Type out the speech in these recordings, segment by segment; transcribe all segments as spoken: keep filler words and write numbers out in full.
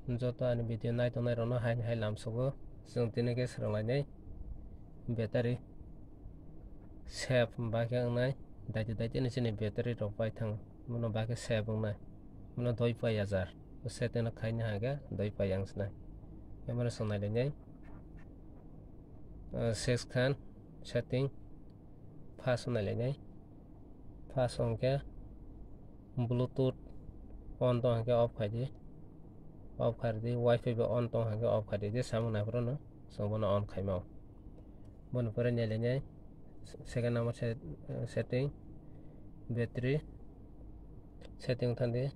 Joto ani video naitongnai rokno haini hai lamsogo. Chwng tini khe swrwnglainai battery save ba khe wngnai. Daiti daiti ni chini battery rok bai thang, bono ba khe save wngnai. Bono doi pai hajar. Setting no khaina hage doi pai yang sinai. Emano swng nailainai. Ah, six khan setting. First nailainai. First hwnkhe Bluetooth on tong hwnkhe off khaidi. Off khaidi, Wi-Fi bo on tong hwnkhe off khaidi. Je samung naiphuru no chwng bono on khaima. Boni pore nailainai second number se-, setting, battery setting thangdi.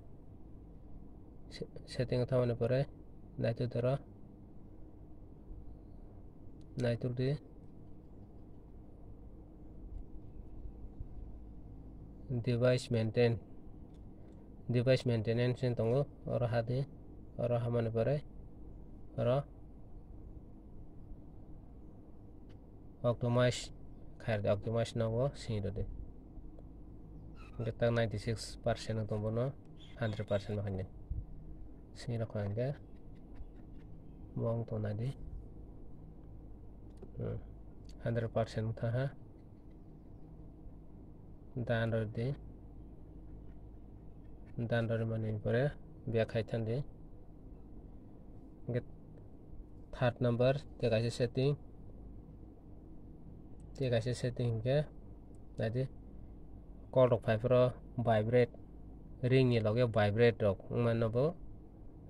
Se-, setting thangmani pore naitu doro. Naitukdi. Device maintain. Device maintenance ni tongo. Oro hadi. Oro hamani pore. Oro optimize khairdi, optimize nogo sini rodi. Hwnkhe tak ninety six percent wng tong bono. Hundred percent no hwnwi. Sini rok hwnkhe bo wng tong nai di. Hmm. Hundred percent wng tong ha. Dan rw di. Dan rw mani pore back khai thang di. Hwnkhe third number tei kaisa setting. Tei kaisa setting hwnkhe, naidi, call rok phai phoro vibrate, ring ni loge vibrate rok wngmano bo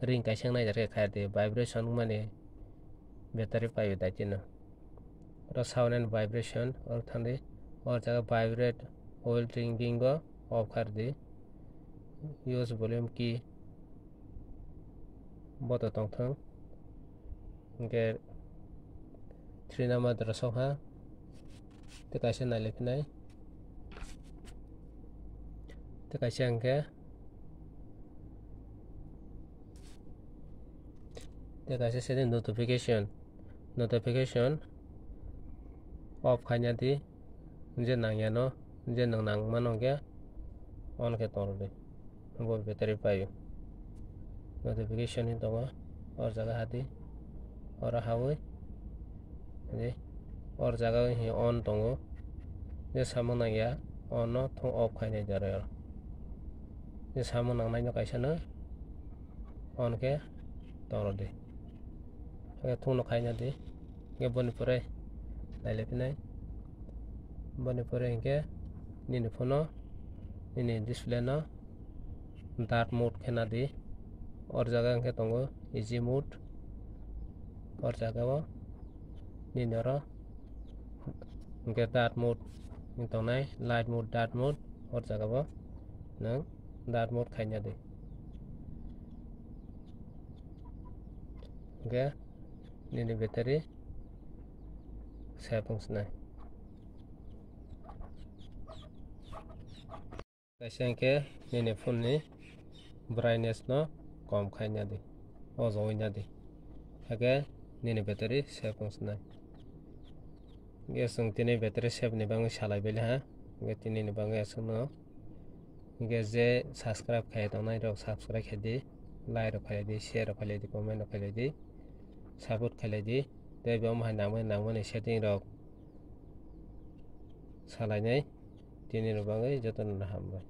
ring kaisa wng nai jar khe khaidi, vibration wngmani battery paio daitino. Oro sound and vibration, oro thangdi, o jaga vibrate, while ringing o off khardi, use volume key, boto tongthwng. Hwnkhe three number doro sokha. Tei kaisa nailai phinai. Tei kaisa hwnkhe, tei kaisa sini notification. Notification off khaina di. Je nangyano, je nwng nangmano hwnkhe on khe tong rwdi. Bo battery paio. Notification hin tongo, or jaga hadi, oro hawi, di, or jaga hin on tongo. Je samung nangya, on no thung off khainai di oro. Je samung nangnai no kaisa no on khe tong rwdi. Thung no khaina di. Hwnkhe boni pore nailai phinai. Boni pore hwnkhe nini phone o, nini display no dark mode khe nadi. Or jaga hwnkhe tongo easy mode. Or jaga o nini oro hwnkhe dark mode wng tongnai, light mode, dark mode. Or jaga o nwng dark mode khaina di. Hwnkhe nini battery save wng sinai. Kaisa hwnkhe nini phone ni brightness no kom khaina di, ojo wngna di, hakhe nini battery save wng sinai. Hwnkhe chwng tini battery save ni bagwi salai bailai ha, hwnkhe tini ni bagwi aswkno. Hwnkhe je subscribe khai tongnai rok subscribe khai di, like rok khai di, share rok khai di, comment rok khai di, support khai di. Tei bo hai nangmani, nangmani setting rok salainai. Tini ni bagwi jotono hambai.